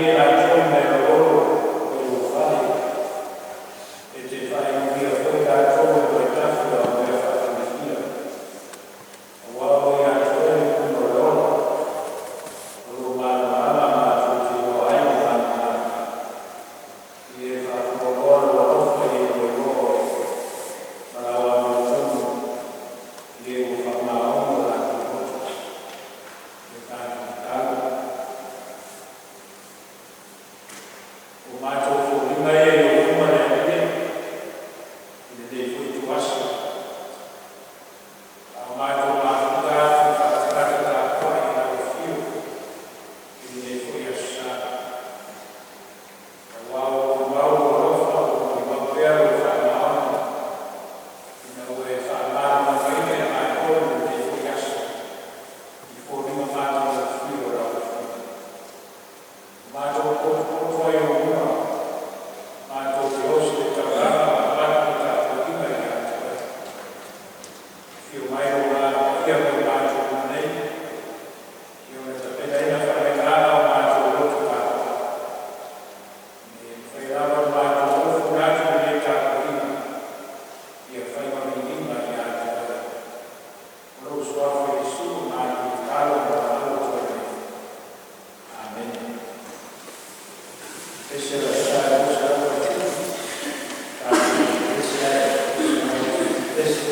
e latou le mealololo mai lou fale, e te faainugia foi latou i le vaitafe o au mea faafiafia, auā ua ia te Oe le upuga o le ola, o lou malamalama matou te iloa ai le malamalama. Ia e faafualoa lou alofa i e ua iloa Oe, ma lau amiotonu i e ua faamaoni o latou loto. Le tatou tatalo. O matou foliga ia i ou luma le Alii e, i lenei foi ituaso, a o matou mafuta atu i faamatagata tapuai i lau afio i lenei foi aso Sa, auā ua tumau lou alofa ua molimau pea lou faamaoni ina ua e faamalamalamaina ia matou i lenei foi aso i foliga matagofie o lau afio. Ua matou potopoto ai i ou luma, matou te osi i le taulaga ma avatu le tapuaiga ia te Oe. Afio mai lou Agaga Paia mo i matou uma nei, ia ona tapenaina faale-agaga o matou loto tapuai, ina ia mafai lava ona matou ofoina atu i lenei tapuaiga ia fai ma viiga ia te Oe. O lou Suafa Iesu ua matou tatalo ma valaau atu ai nei. Amene. Pese o le Aso Sa e 207, tatou pese ai, pese.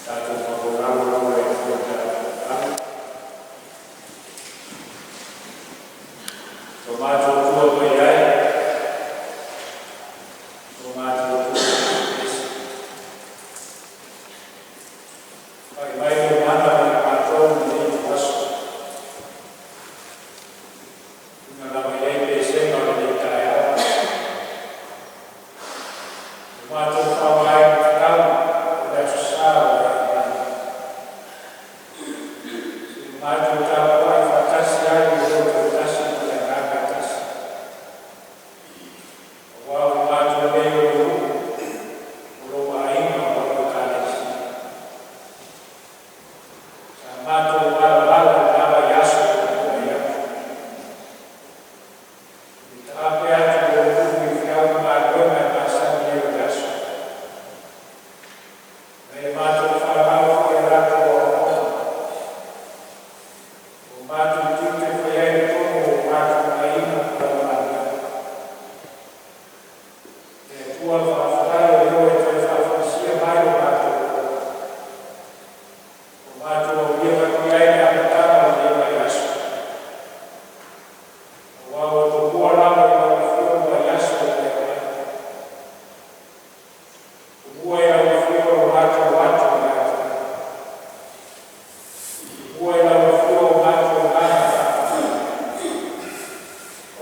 Tatou maualalo lau i le Atua pe a tatou tatalo. Lo matou Atua mai ai, lo matou Atua e pai mai lou mana ia matou i lenei ituaso, e tuuina lava i ai pesega o lenei taeao. Ua matou faaaogaina tatau o le Aso Sa ua e aumai, seia matou tapuai faatasi ai i le loto e tasi ma le agaga e tasi, aua o i matou nei o lou nuu, o lou aiga, o lau Ekalesia. Sa matou malamalama i lena vaiaso ua tuanai atu, i le taape atu o outou i feau ma galuega e masani ai o le aso, nai a matou fanau foi i a latou aoaoga, o matou tiute e faia ai i totonu o matou aiga ma galuega. Le Atua faafetai o lea ua e toe faafolasia mai lo matou loto, ua matou aulia manuia ai le amataga o lenei vaiaso, aua ua tomua lava i lau Afio le vaiaso ua e aumaia. Ua tomua i lau afio lo matou atu i le atunuu. Ua tomua i lau afio o matou agaga faafetai,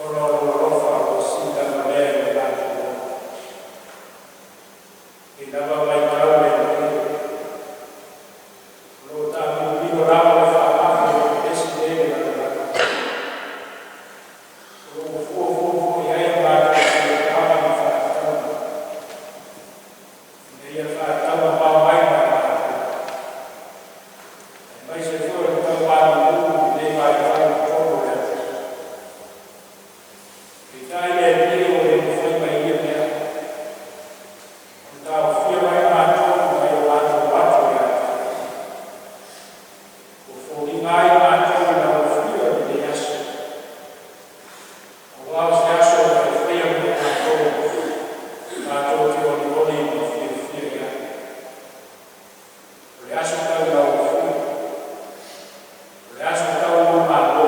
ona o lou alofa ua sili lava lea i lo matou ola. I lenei lava vaitau le lelei, o lo o taamilomilo lava le faamai e pepesi nei le lalolagi. O lo o fuafua foi i ai a matou fuafuaga ma faatatauga, ina ia faatatau mamao ai ma matou, aemaise foi o le tau malulu i lenei vaitau i totonu o le atunuu. Peitai le Alii ua le mafai mai ia mea ona taofia mai matou mai o matou o atu i le atunuu. Ua foliga ai matou i lau afio i lenei aso, aua o se aso ua e faia mo matou, matou te olioli ma fiafia i ai. O le aso tau i lau afio, o le aso tau i lou Malo,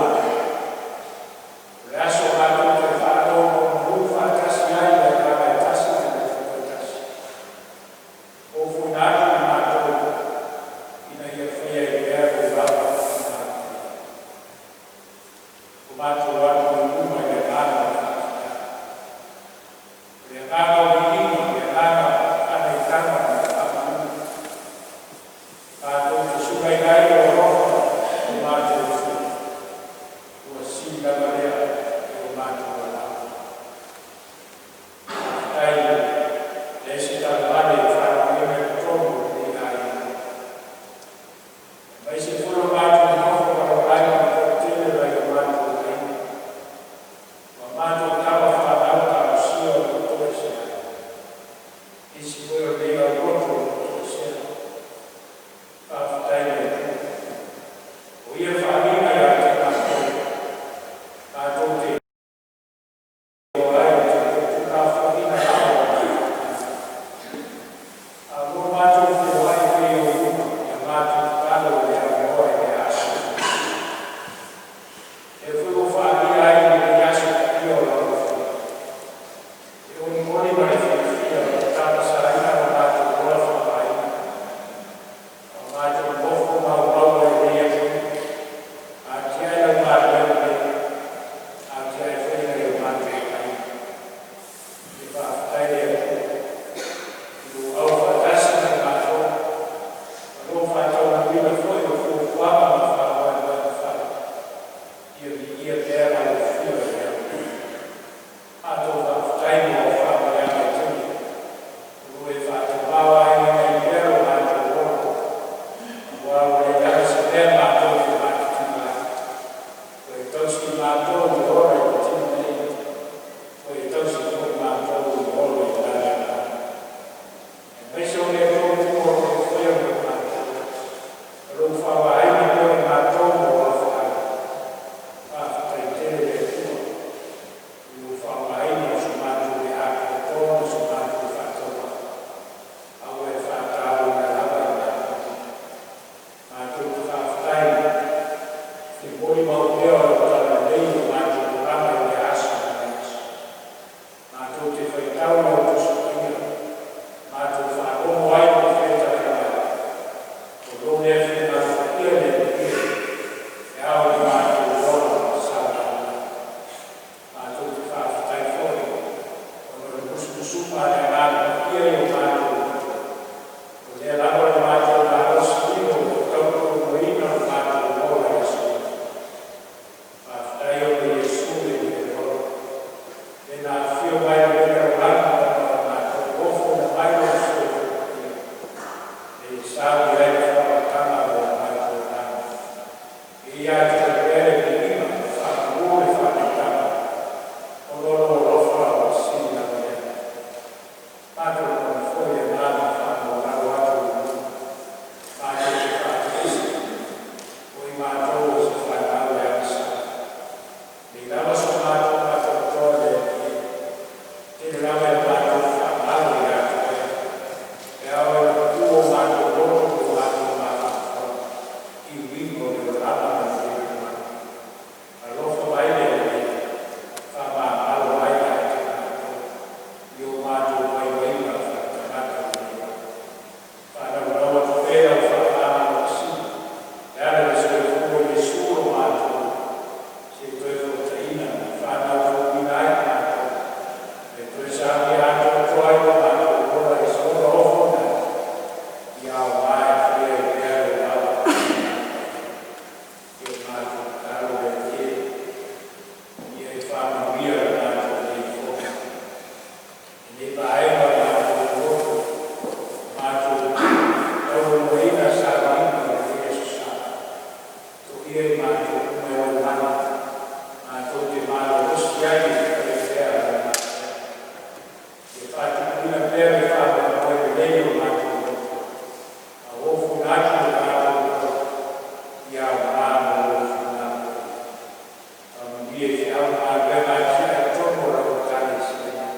o le aso matou te faanonomanu. faitau lau Tusi Paia, matou faalogo ai o fetalai mai, o lou lea finagalo paia le Alii e ao i lo matou ola ma saogalemu. Matou te faafetai foi ona o le musumusuga a le Agaga Paia i o matou loto, o lea lava lo matou malosi'ino ua tautoaluaina lo matou ola i aso uma. Faafetai ona o Iesu le Alii o le ola, le na afio mai i le lalolagi ona o matou, ofoina mai Lona soifua paia ina ia sauni ai le faaolataga mo o matou agaga. Ia Ia te Oe pea le viiga, le faamalu le faautautaga ona o Lou alofa ua sili lava lea. Matou lagona foi le agaga faamaualalo atu i lou luma, matou te faatasi o i matou o se fanau e agasala. E leai lava so matou atoatoa le Alii e, tele lava ia matou faagalo ia te Oe, e ao ina pupuu o matou loto ma o matou mafaufau i uiga o le olaga ma le lalolagi. Alofa mai le Alii, faamagalo mai ia te matou i o matou vaivaiga faaletagata ua i ai. Faanaunau atu pea lau faamalosia e ala i le soifua o Iesu lo matou Alii, seia toe fuata'ina ma faanaufouina ai matou, ma e toe saunia atoatoa ai lo matou ola i se ola ofoina atu, ia aoga e faia ai pea Lou ava ma Agaga Paia. E o matou tatalo le Alii e, ia e faamanuia le matou nei fono lenei vaega o matou loto, matou taualumaina sauniga o lenei aso Sa. To'ia i matou uma e Lou mana matou te malolosi ai e faia pea Lau galuega. Ia faatupuina pea le faamoemoe lelei o matou loto, a o ofoina atu lo matou ola ia aoga mo Lou finagalo paia. Faamanuia i feau ma galuega atia'e i totonu o lau Ekalesia nei.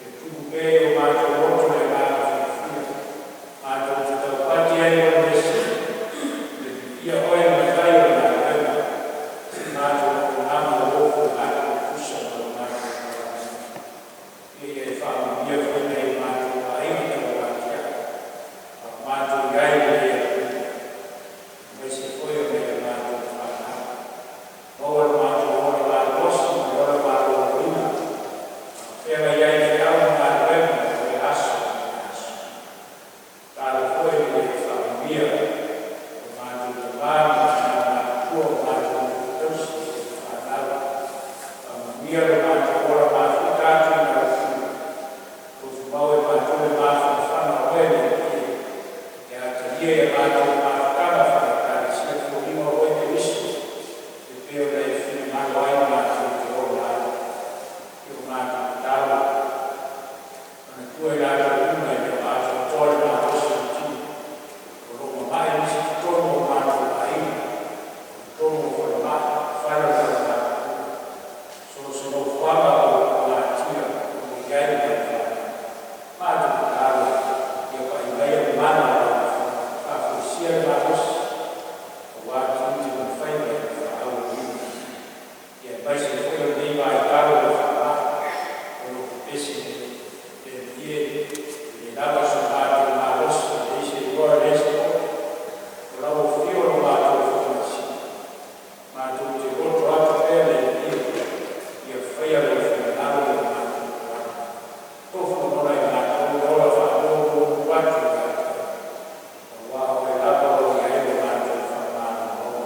Ia tumu pea i o matou loto le agaga fiafia, matou te taupati ai mo le measili, e viia Oe le Matai o le galuega, i le matou auaunaga ua ofoina atu e tusa ma lo matou valaauina. Ia e faamanuia foi nai o matou aiga taualatia'i a o matou i ai i lenei atunuu, aemaise foi o nai a matou fanau. Maua lo matou ola malolosi ma le ola maloloina a o feagai ai i feau ma galuega o lea aso ma lea aso. Tatalo foi ina ia e faamanuia i o matou tamā ma tinā matutua, o matou uso tausi ma fanau. Faamanuia lo matou ola mafuta atu i lau Tofomau e matou le mafanafana o Oe le Alii e, e atagia i a matou mafutaga faale-Ekalesia foliga o Oe Keriso e pei ona e finagalo ai matou te ola ai. E o matou tatalo, manatua i latou uma e le o atoatoa le malosi o le tino, o lo o mama'i nisi i totonu o matou aiga, o totonu o falemai, fale o falemai, so o se nofoaga o lo o pagatia o lo o i ai le mai valaau. Matou tatalo ia pa'i maia le mana o lau Afioga, faafoisia le malosi auā tiute ma faiva e faaauauina. Ia aemaise foi o lenei vaitau o le faama'i o lo o pepesi nei. Le Alii e, e le lava so matou malosi, e leai se igoa e leai se po'o, o lau afio o lo matou fomai sili. Matou te loto atu pea le Alii e, ia faia Lou finagalo i o matou olaga. Tofu momona i matou le ola faanonoumanu atu ia Te Oe, auā o Oe lava o lo o i ai lo matou faamalologa.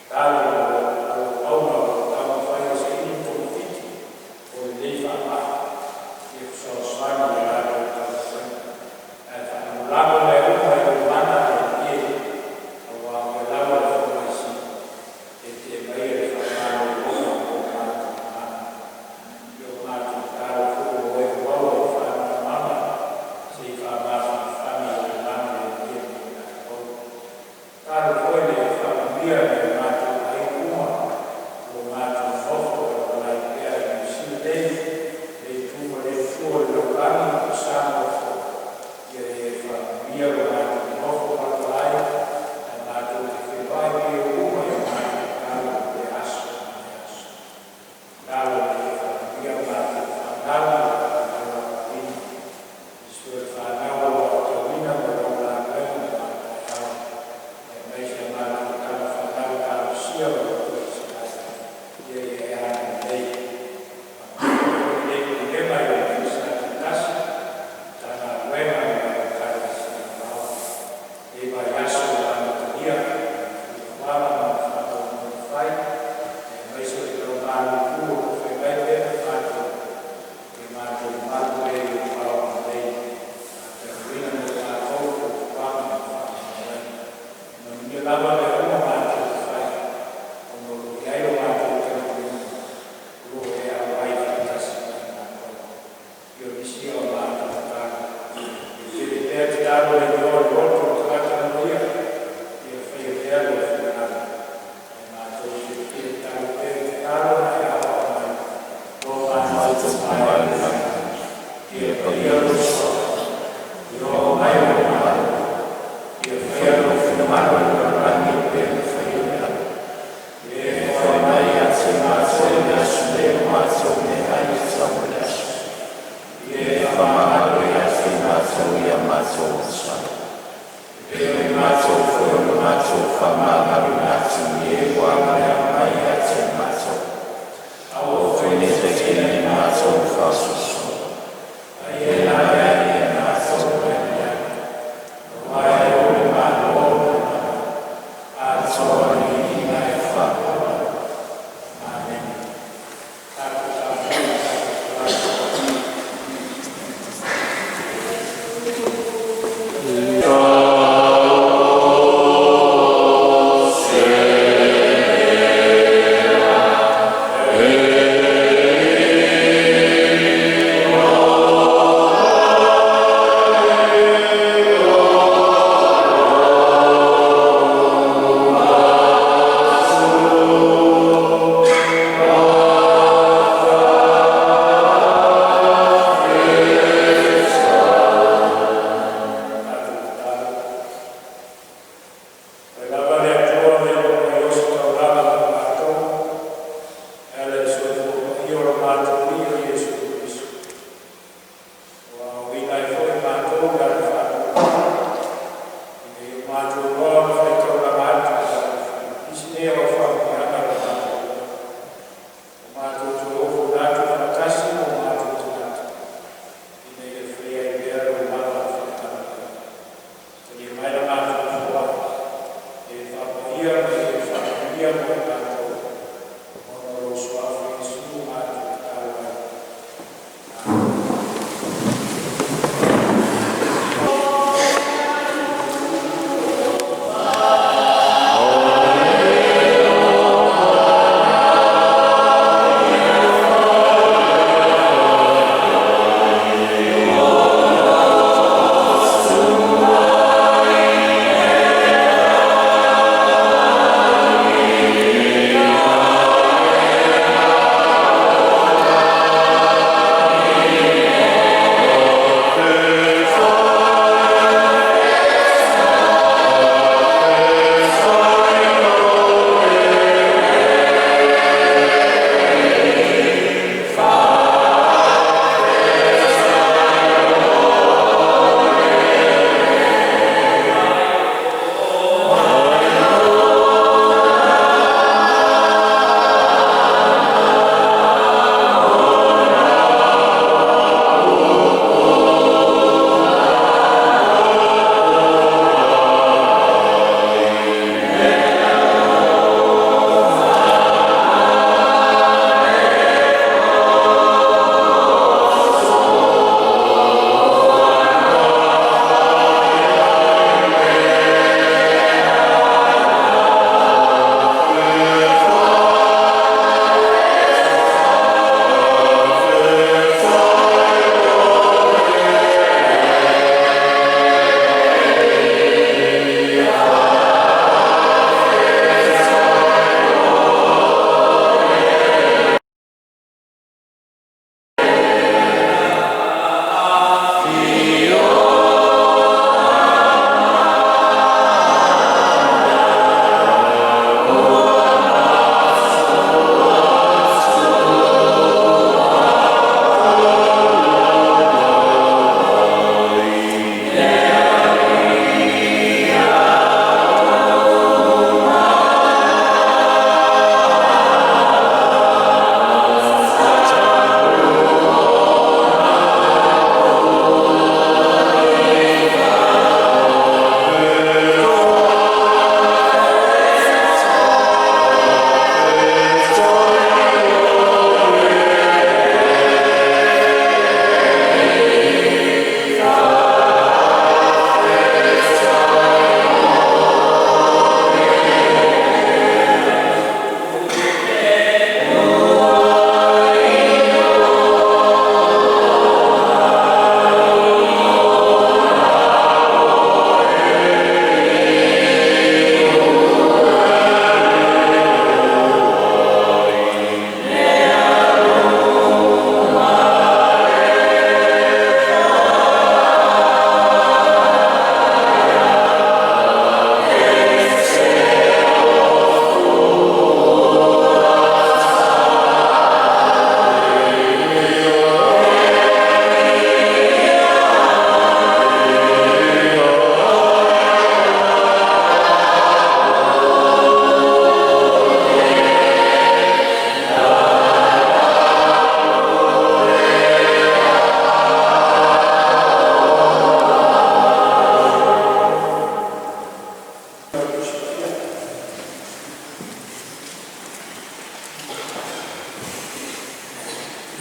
Tatalo mo lau auauna o lo o taumafai e saili le togafiti mo lenei faama'i, ia fesoasoani i a latou taumafaiga. Ae faalagolago mea uma i Lou mana le Alii e, auā o Oe lava le fomai sili e te aumaia le faamalologa mo o matou agaga. E o matou tatalo foi o Oe ua maua le faamalamalama se i faamafanafana Lou mana le Alii e mo i latou. Tatalo foi le faamanuia i o matou aiga uma o lo o matou nonofo valavalai pea i Niu Sila nei, i lea itu ma lea itu o le lalolagi po o Samoa foi. Ia e faamanuia lo matou nonofo valavalai ae matou te feiloai pea uma i a matou tatalo i lea aso ma lea aso. Tatalo ina ia faamanuia a matou fanau. Tama i le lagi, ia paia lou Suafa, ia oo mai lou Malo, ia faia lou finagalo i le lalolagi e pei ona faia i le lagi. E faavae mai ia te matou i le aso nei o matou meaai e tatau mo le aso. Ia e faamagalo ia te matou i a matou ogasami, e pei ona matou foi ona matou faamagaloina atu i e ua agavea mai ia te matou. Aua foi ne i taitaiina matou i le faasoasoaina, a ia ave ia matou mai le leaga. Aua e Oe le Malo ma le mana, atoa le viiga e faapapa. Amene. Tatou tapuai ma tatou tatalo. Tatou tatalo. Mai lava le Atua mai le ositaulaga ma matou, e ala i le soifua paia o lo matou Alii o Iesu Keriso, ua aoaoina ai foi matou e Lana faatonuga, ina ia matou iloa ona faitaulaga atu i lalofani. Nisi nei o au faamanuiaga i lo matou ola, ua matou toe ofonatu faatasi ma o matou tagata, ina ia faia ai pea Lou lava finagalo. Talia mai la matou fofoga, ia e faapaia ma e faamanuia mo i matou, ona o Lou Suafa Iesu matou tatalo ai.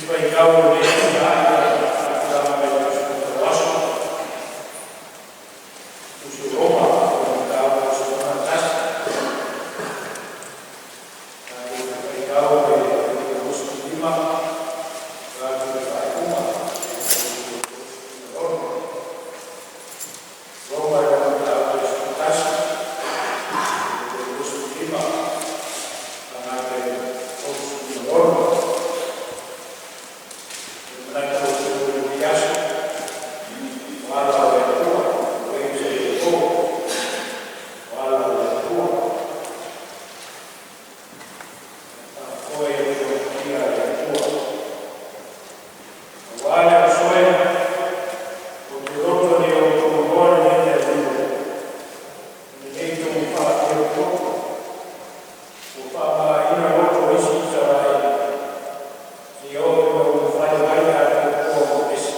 Faitau o le afiafi le faatulaga mai le Tusi Aso, Tusi Roma, mataupu 11, tatou faitau le 25 atu i le faaiuga 36. Roma mataupu 11, 25 agai le 36. Manatu o lenei aso, o ala o le Atua, ways of the Lord, o ala o le Atua. Faafoe e le Atua. Aua le aso e, ou te loto ina ia outou iloa lenei mea lilo, ina ne i outou faateototo, ua faamamaina loto o isi Isaraelu, seia oo ina ulufale mai le atoatoa o ese.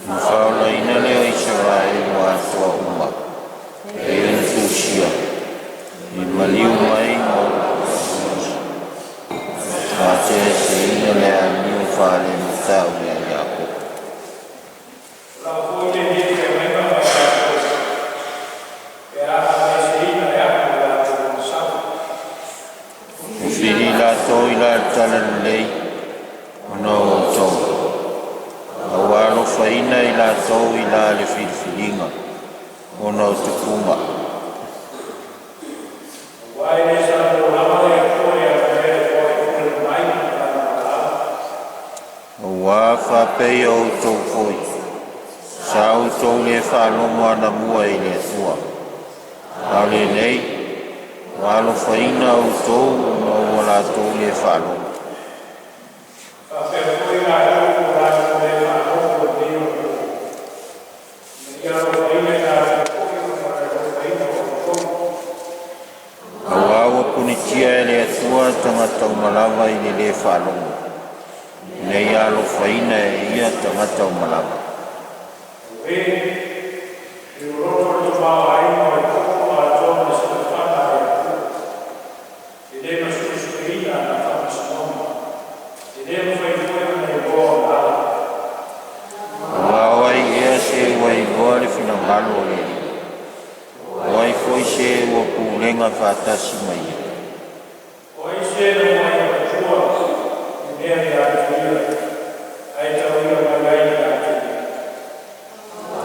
Na faaolaina lea o Isaraelu atoa uma, e pei ona tusia, “I maliu mai ma ou faaseaseaina le amio faalematau ia Iakopo.” O lau foi lenei feagaiga ma i latou, pe a faavaeseina e a'u lo latou agasala.” Ua fili i latou i la le talalelei ona o outou, a ua alofaina i latou i la le filifiliga ona o tupuga. Auā e le salamo lava le Atua ia te e foai pule mai ma lana valaau. Auā faapei o outou foi, sa outou lē faalogo anamua i le Atua, a o lenei ua alofaina outou ona o le latou lē faalogo. Faapea foi i latou ua latou le faalogo i nei ona po, ina ia alofaina i latou foi ona o le alofaina o outou. Auā ua punitia e le Atua tagata uma lava i le lē faalogo, ina ia alofaina e ia tagata uma lava. Auē, e loloto le tamaoaiga o le koko atoa ma le silafaga a le Atua! E le masuesueina ana faamasinoga, e le mafai foi ona iloa ona ala. Auā o ai ea se ua iloa le finagalo o le Alii? O ai foi se ua pulega faatasi ma ia? O ai se na muai avatua ni mea ia te ia, ae tauina mai ai ia te ia?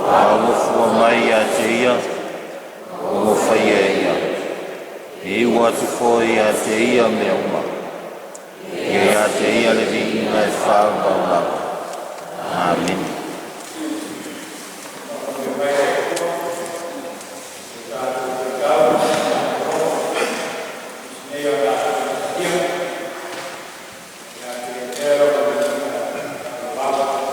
A ua fua mai ia te ia, ua faia e ia. E iu atu foi ia te ia mea uma. Ia ia te ia le viiga e faavavau lava. Amene. Faamanuia mai le Atua i le tatou faitau i lenei aso Paia. Ia te Ia pea lona viiga e faavavau.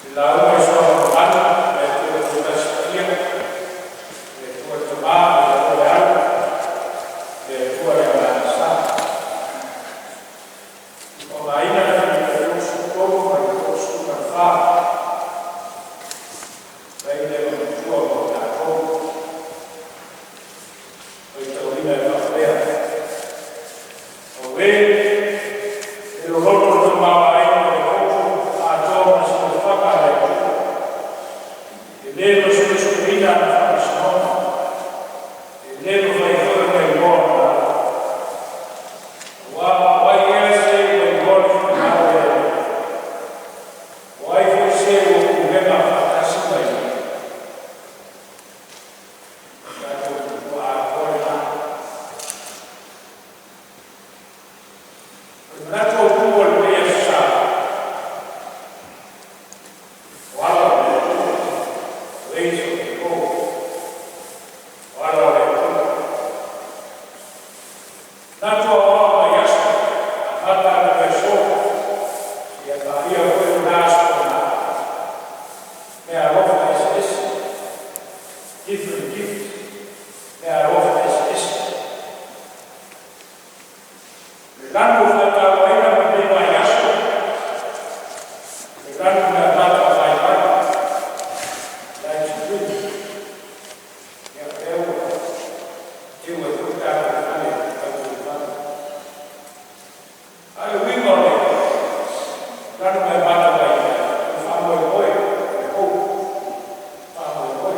Le lauga i suafa mamalu o le Atua Toatasi Paia, le Atua le Tamā, le Atua le Alo, le Atua le Agaga Sa. Faaaogaina le Filipi 33 mai le 34, vai le matua mo tatou. Faitauina e faapea: Auē, e loloto le tamaoaiga o le koko atoa ma le silafaga a le Atua! E le masuesueina ana faamasinoga, e le mafai foi ona iloa ona ala. Auā o ai ea se ua iloa le finagalo o le Alii? O ai foi se ua pulega faatasi ma ia?” Tatou matua atoa lena. O le manatu autū o lenei Aso Sa, o ala o le Atua, ways of the Lord, o ala o le Atua. Manatu aoao mai aso, amata analeaso, seia paia foi lena aso na. Meaalofa eseese, different gifts, meaalofa eseese. Le lanu o faatauaina ma lenei vaiaso. A o le uiga o le lalo mai mata mai ai, o le faamoemoe, o le hope, faamoemoe.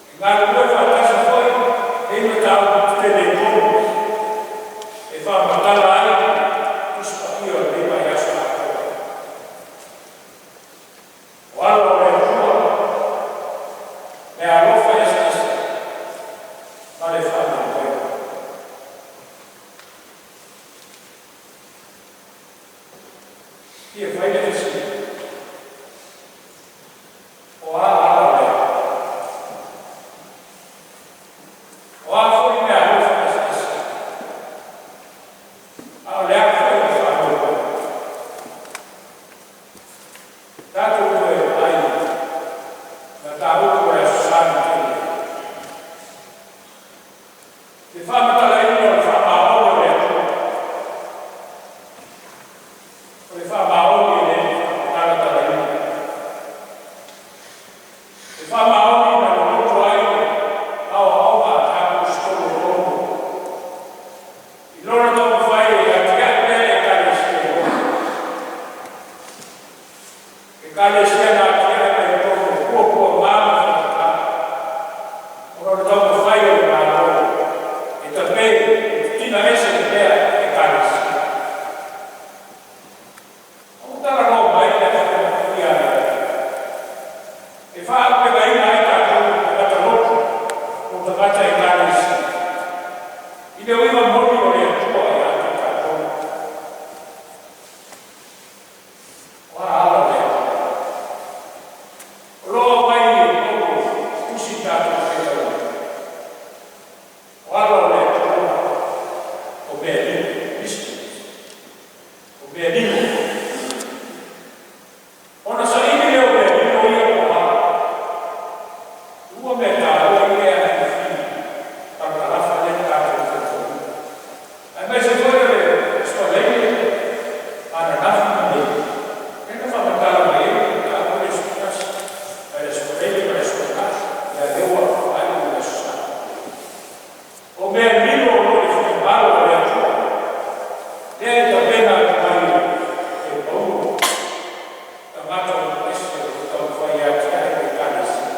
E galulue faatasi foi nei mataupu tetele e tolu e faamatala ai Tusi Paia o lenei vaiaso atoa. O ala o le Atua, meaalofa eseese ma le faamoemoe. Fia fai le fesili, o a ala o le Atua? O a foi meaalofa eseese? A o le a foi le faamoemoe? Tatou toe vaai i mataupu o le Aso Sa na tea nei. Le faamatalaina o le faamaoni o le Atua. O le faamaoni e le talatalaina. Le faamaoni na loloto ai aoaoga a Aposetolo o i lona taumafai e atiae pea le Ekalesia i Roma. Ekalesia na atiae mai totonu o puapuaga ma faigata, ona o le taumafai o le Malo e tape e titina ese pea Ekalesia. Ua talanoa mai le Afioga Paia a le e faaauupegaina ai tatou tagata lotu po o tagata Ekalesia i le uiga moni o le Atua ia te tatou. O a ala o le Atua? O lo o aumai i Paulo tusi tatou faitauina. O ala o le Atua o mea lilo, mysteries, o mea lilo. Ona saili lea o mea lilo ia po o a. Ua mea taua ia e filifili parakalafa lea na tatou faitauina. Aemaise foi o le Aso Faraile, ananafi ma nei, lea na faamatala mai ai le mataupu le aso tasi, mai le Aso Faraile ma le Aso Toonai, ia lea ua faaiu i le Aso Sa. O mea lilo o lo o i le finagalo o le Atua, lea e tapena atu mai e Paulo, tagata o ese o taumafai e atiae le Ekalesia.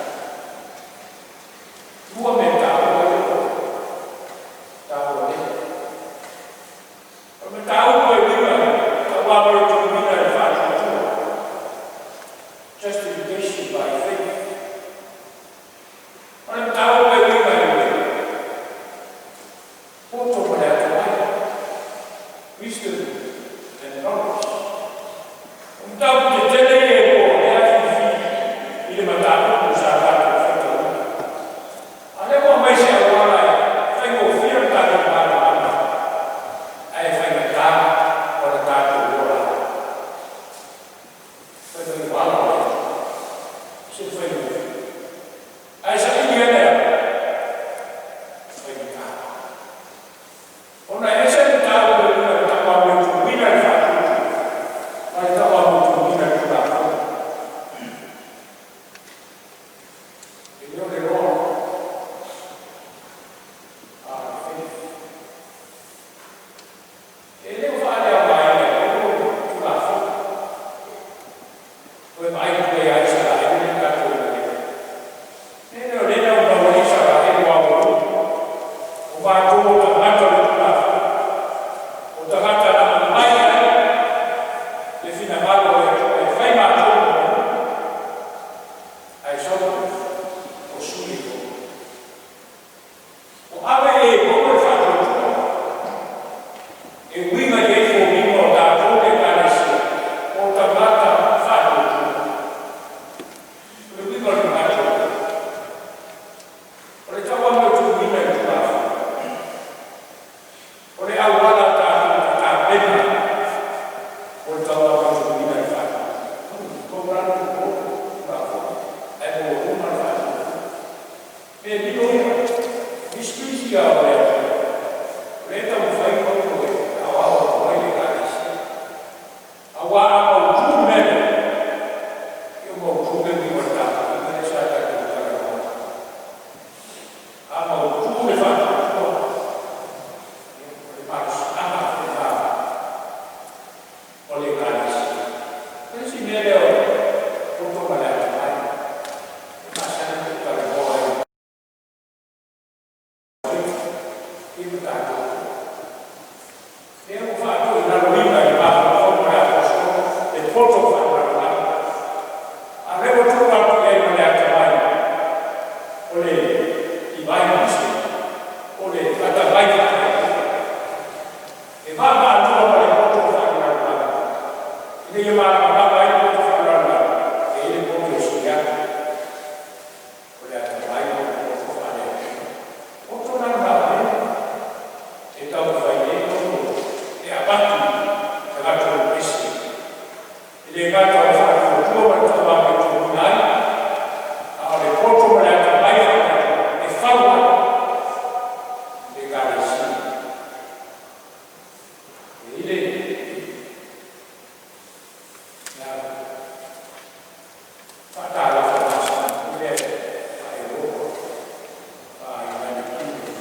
Lua mea taua ia ua taua nei. O le mataupu e uiga tauamautuina i le faatuatua. Justification by faith. O le mataupu e uiga i le poto ma le atamai. Wisdom and knowledge. O mataupu tetele ia e lua lea filifili i le mataupu sa tatou faitauina. A lea ua aumai se auala e faigofie le tatou malamalama ae faigata ona tatou ola ai. Fai mai o ala o le Atua. Se faigofie. Ae saili ai le ala, faigata. Ona e ese le mataupu e uiga i le tauamautuina i le faatuatua ma le tauamautuina i le Tulafono. E le o le law, a o le faith. E le o faaleaogaina e Paulo le Tulafono. Toe vaai atu ia Isaraelu le tatou nei. E le o le naunau ai Isaraelu aualuma. O matou o tagata o le Tulafono. O tagata na aumai ai le finagalo o le Atua e fai matou mo. Ae sau o sui i O ave e Paulo le faatuatua. E uiga i ai foliga o tatou le Ekalesia o tagata faatuatua. O le uiga o le manatu. O le tauamautuina i le Tulafono. O le auala tatou tatapena Faalalolina i le mafaufau ma le Aposetolo le poto faalalolagi. A o lea ua tuu atu i ai ma le atamai o le divine wisdom, o le atamai faale-Atua e vaavaalua ma le poto faalalolagi ina ia malamalama ai le poto faalalolagi e i ai le poto e sili atu, o le atamai ma le poto faale-Atua. Poto la lena o lea e taumafai nei e avatu i tagata o ese. E le gata o le faatuatua ma le tauamautuina ai, a o le poto ma le atamai faale-Atua e fau ai le Ekalesia. E i le ia faatalofa masani foi lea faa-Europa, faa-United Kingdom,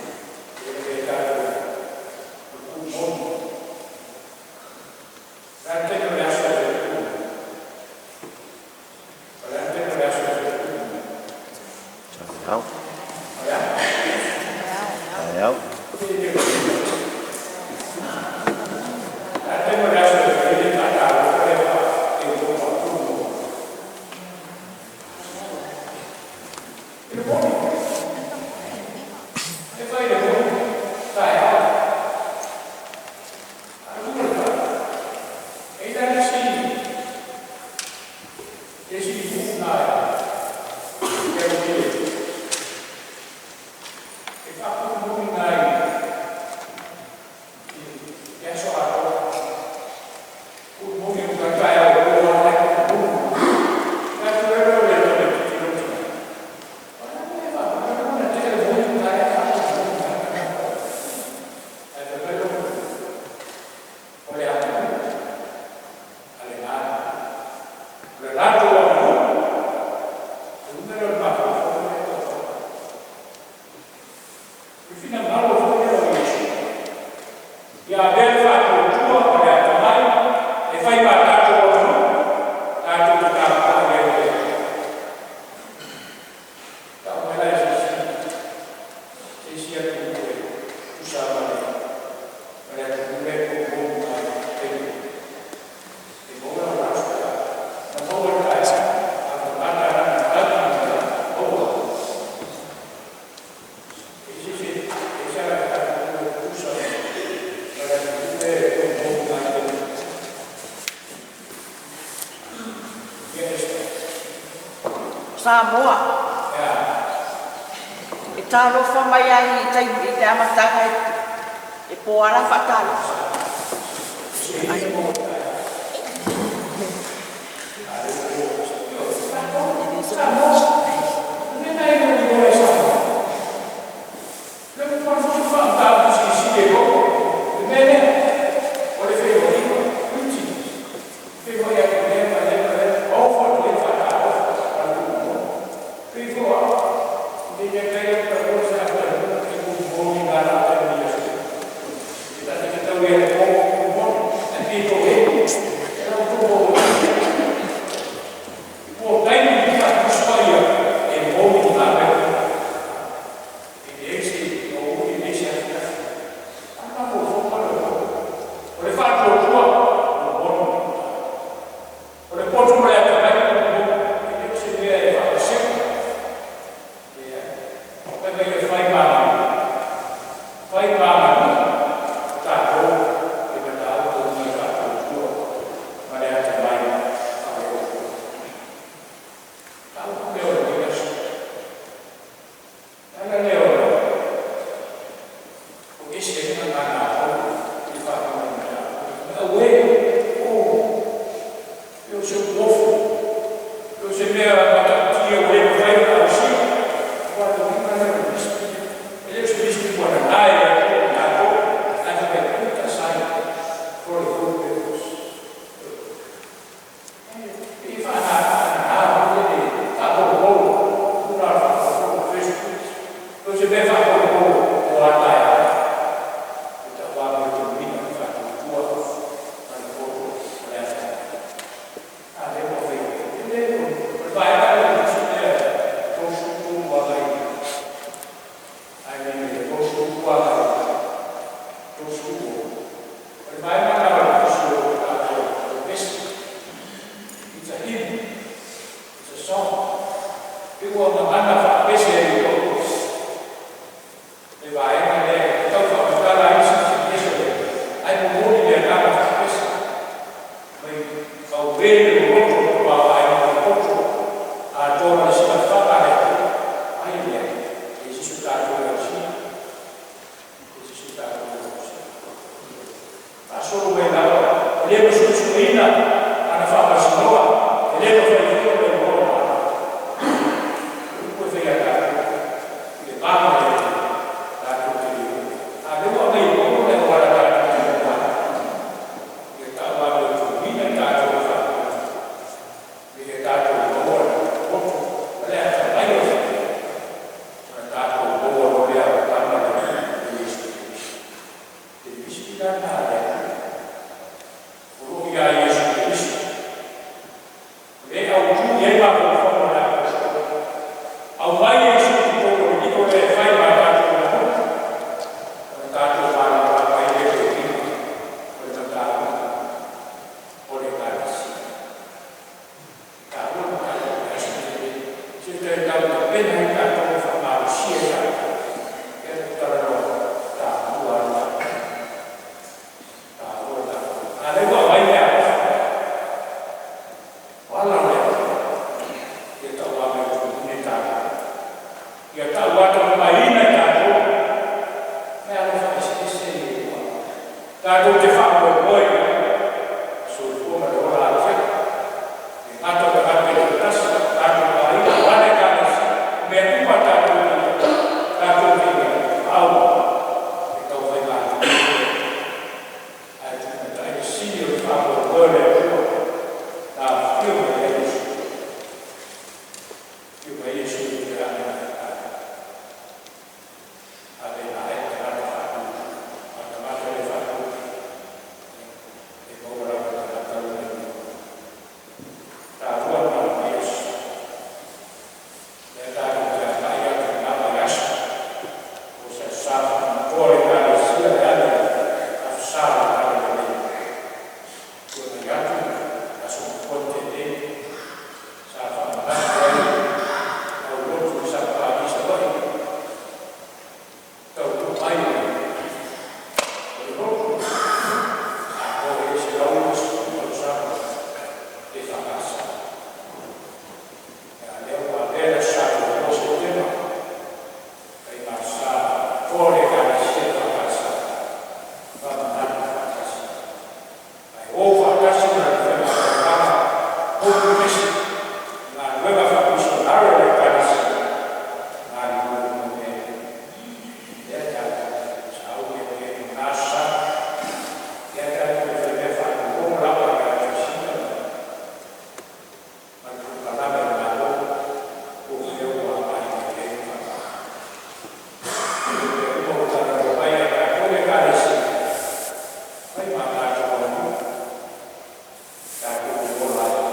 e tatou o le good morning. O le a le taimi o le aso e faipule? O le a le taimi o le aso e faipule? Taeao. O le a? Taeao. O le a le taimi o le aso e fai ai le faatalofa lea faa-Europa, good morning? I le morning. E fai le morning. Taeao. A lua le tala. E ina le isi nuu na e au e faa-good morning ai i aso atoa. Good morning ka taeao o ai good morning. Tatou le o le le tiro tiro. Ona le fa ona te le morning taeao faa-good morning ai. Ai fa mai o le atunuu a le gagana. O le latou aganuu, o luga lea o le mafaufau lea e tau. O le finagalo foi lea o Iesu ia avea le faatuatua ma le atamai e fai ma tatou aganuu, tatou te tapuai ai i le Atua. Tau mai la e se isi atunuu e tusa ma le atunuu lea e good morning ai taimi e maua lau aso na maua le taeao a tagata lana tali ma maua. E se se e se ala atunuu e tusa ma le atunuu lea e good morning ai taimi. Ia Esther. Samoa, e talofa mai ai i taimi i le amataga e po ala faatalofa. Se i mo Samoa. Le na e mo i Samoa. Le mo pa fu fa ta si si e ko. Le mea o le feoaiga, greetings. Feoai atu le ma le ma le o fo le faatalofa o le good morning. Pe fo a. Le le le le ko sa ko e good morning ala te mi aso. E ta te tau le suesueina ana faamasinoga, e le mafai foi ona iloa ona ala. O upu e fai ia tatou i le va ma le Atua, tatou te le iloa. A o lea ua aumai e Paulo le auala tatou te iloa ai, ia tauamiotuluina i tatou e faatuatua, ina ia tatou maua le potu ma le atamai o le Atua, ona tatou maua loa lea o le Tama lea o Iesu Keriso. O le misela lena a le Atua o lo o ia Iesu Keriso, o lea e autu i ai mafaufauga o le Aposetolo. Aumai Iesu i totonu o le lio lea e fai ma a tatou lagona, ona tatou malamalama ai lea i le uiga o le mataupu o le Ekalesia. E taua le mataupu i le aso lenei, se i toe tau tapena ai tatou ma faamalosia ai tatou. Lea na ou talanoa atu, e taua lava le mataupu, e taua le mataupu. A o lea ua aumai le alofa, o ala o le Atua, ia tauamiotuluina i tatou, ia tauatamamaiina i tatou meaalofa eseese ia ua tatou te faamoemoe i ai, le soifua ma le ola lautele. E le gata o tagata taitoatasi, o tatou aiga, vaeane Ekalesia, o mea uma lava tatou te i ai, tatou te i ai, faaauau, e taufai galulue pea, ae tulimatai le sili o le faamoemoe o le Atua na afifio mai ai Iesu. Afio mai Iesu i le age ave maea tagata faatutu, a o le tagata le faatutu, e maua lava e le tagata lona igoa. Taua le maluia. Lea tatou te agai atu i lena vaiaso o se aso sa faapitoa o le Ekalesia e ale ai Aso Sa o le Talalelei. Tuanai atu le Aso Matua na tea nei sa faamanatu ai e aulotu i sa Papalii i Savaii taunuu mai o le lotu atoa i ai le 190 tausaga EFKS. A o lea ua avea le Aso Sa 1 o Setema ma Aso Sa faapitoa o le Ekalesia EFKS faamanatu faatasi ae o faatasi ma le faiga Hope Mission, galuega faamisionare a le Ekalesia galulue uma i mea ia. Lea tatou te sauni atu ai i lena Aso Sa, lea tatou te faimea faalogologo lava i le asiasiga ma le polokalame a le Malo po o fea ua agai mai i ai le faamai. O mea uma ua talanoa mai ai tatou le Ekalesia, fai ma a tatou aganuu, tatou te ola ai,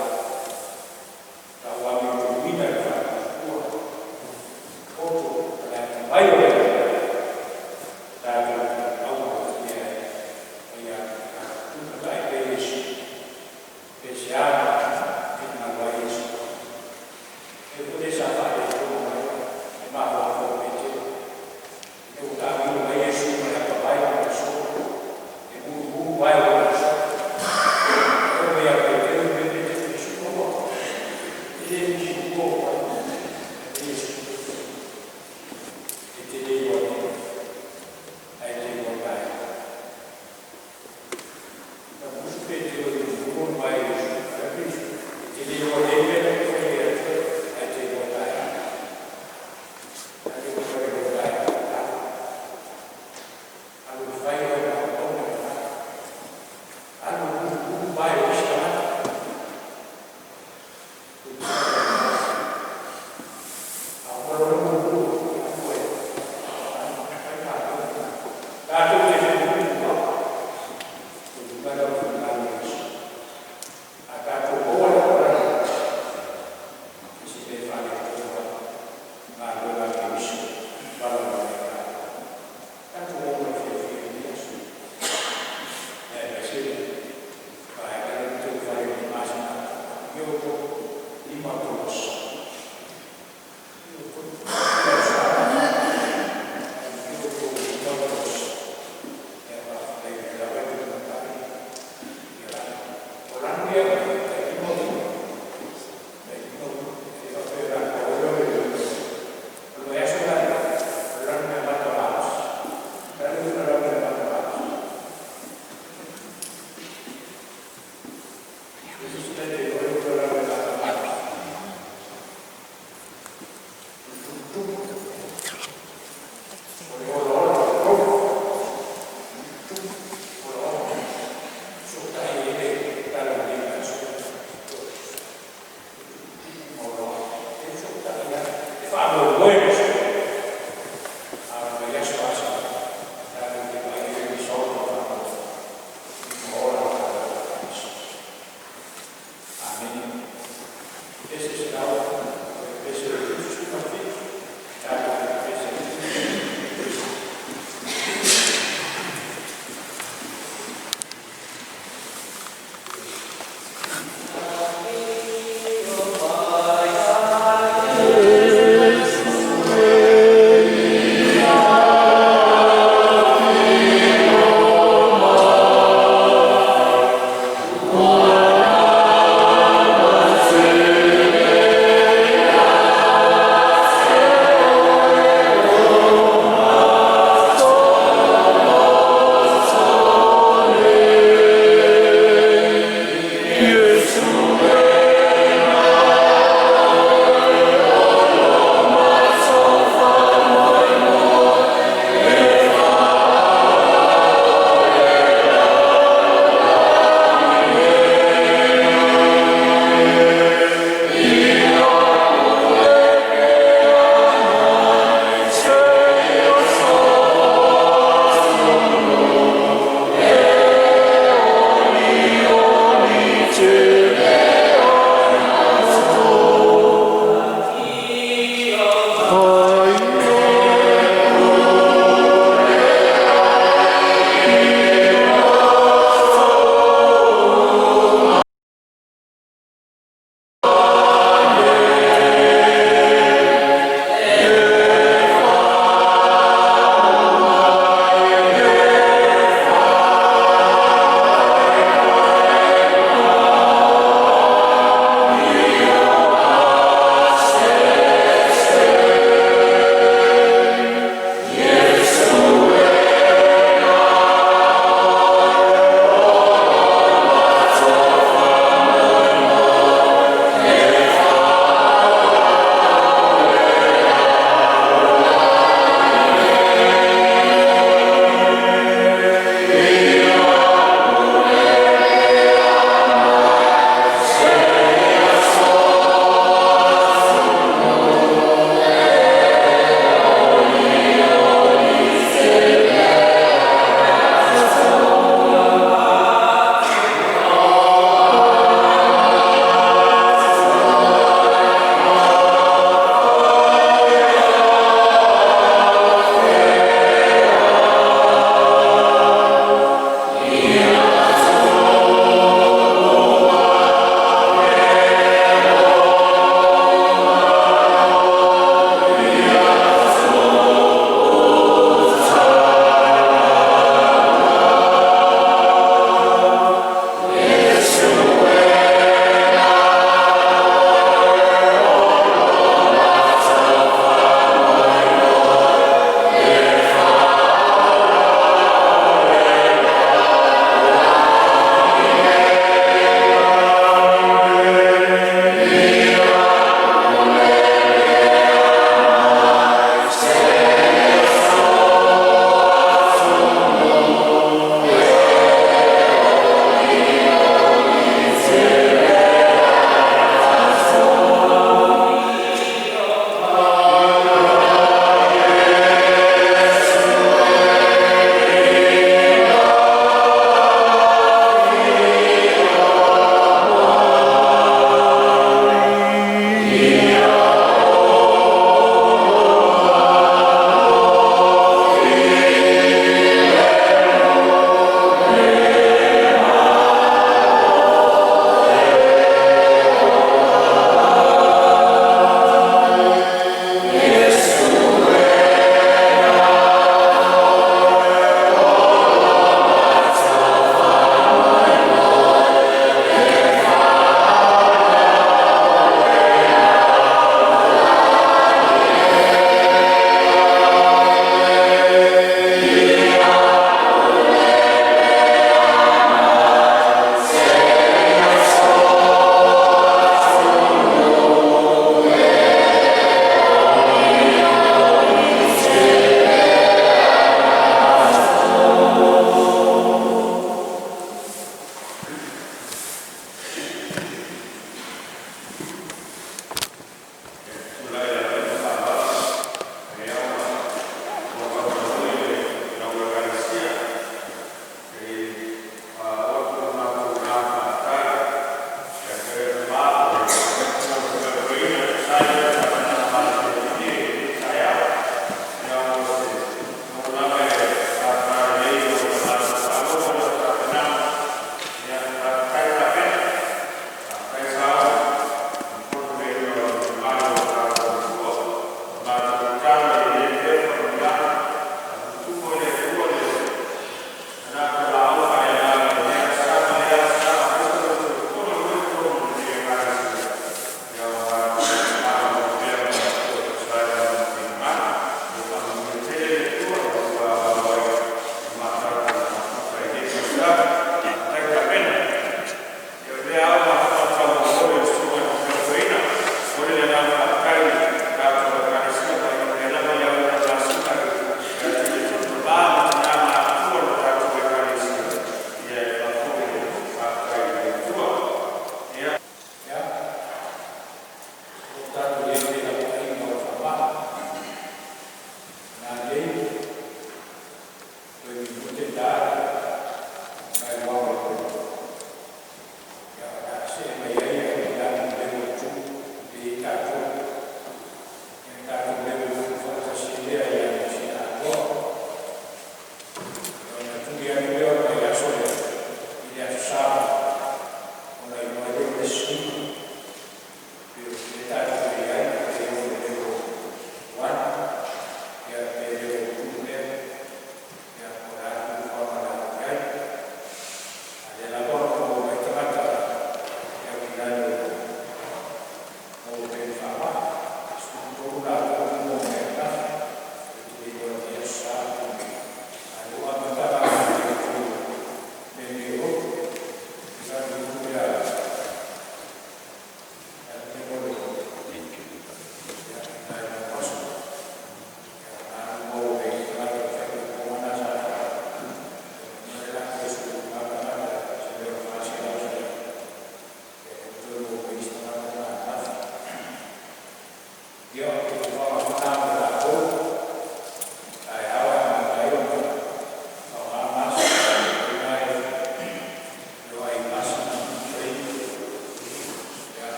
tauamiotuluina i le faatuatua, poto ma le atamai o le Atua, tatou te augafie ai ma ia tulimatai pea Iesu. Pe se a finagalo ai Iesu. E foi lea sa faaletonu ai le mafaufau o Petelo, ina ua taamilo mai Iesu ma le apavai ma le solo, e mumu vae o lona uso. E oo mai ia Petelo, fai mai Petelo, Iesu aua, e le misi ua oo mai. Fai mai Iesu, e te le iloa nei, ae te iloa taeao. Na musu Petelo e mumu ona vae o Iesu. Fai atu Iesu, e te le iloa nei mea na ou faia ia te oe, ae te iloa taeao. Na te iloa taeao. Alu e fai oe ma auauna i tagata. Alu e mumumu vae o isi tagata. A uma loa le mumu, alu e fai galuega. Tatou te femumumu ai.